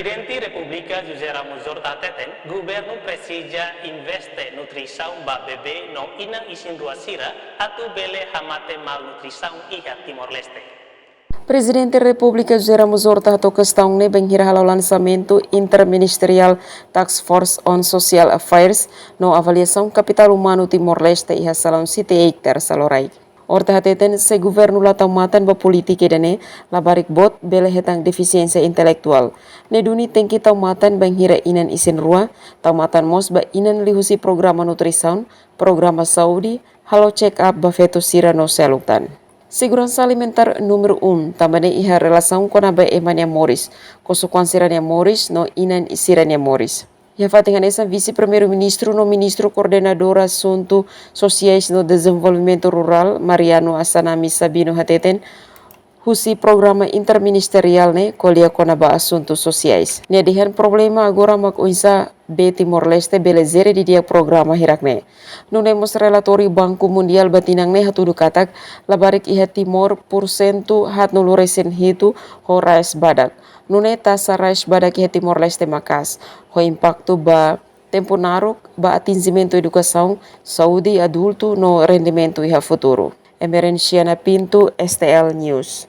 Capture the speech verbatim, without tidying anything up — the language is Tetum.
Prezidente Repúblika José Ramos Horta hateten, governu presiza investe nutrisaun ba bebé no inan isin-rua sira atu bele hamate malnutrisaun iha Timor-Leste. Prezidente Repúblika José Ramos Horta hato'o kestaun ne'e bainhira hala'o lansamentu Interministerial Task Force on Social Affairs no avaliasaun kapitál umanu Timor-Leste iha salaun City Eik, Tersa loraik. Horta hateten, se governu la tau matan ba polítika ida-ne'e, labarik boot bele hetan defisiénsia intelektuál. Ne'e duni tenke tau matan bainhira inan isin-rua, tau matan mós ba inan liuhusi programa nutrisaun, programa saúde, halo check-up ba feto sira no seluk tan. Seguransa alimentár númeru um, tanba ne'e iha relasaun kona-ba ema nia moris, kosok-oan sira-nia moris no inan sira-nia moris. Iha fatin hanesan, Vise-Primeiru-Ministru no Ministru Koordenadór Asuntu Sosiais no Dezenvolvimentu Rurál, Mariano Assanami Sabino hateten, husi programa interministeriál ne'e ko'alia kona-ba asuntu sosiais. Nia dehan problema agora mak oinsá bee Timor-Leste bele jere didi'ak programa hirak-ne'e. Nune'e mós relatóriu Banku Mundiál ba tinan ne'e hatudu katak, labarik iha Timor pursentu haatnulu resin hitu ho rais badak. Nune'e taxa rais badak iha Timor-Leste maka'as, ho impaktu ba tempu naruk ba atinjimentu edukasaun, saúde adultu no rendimentu iha futuru. Emerenciana Pinto, S T L News.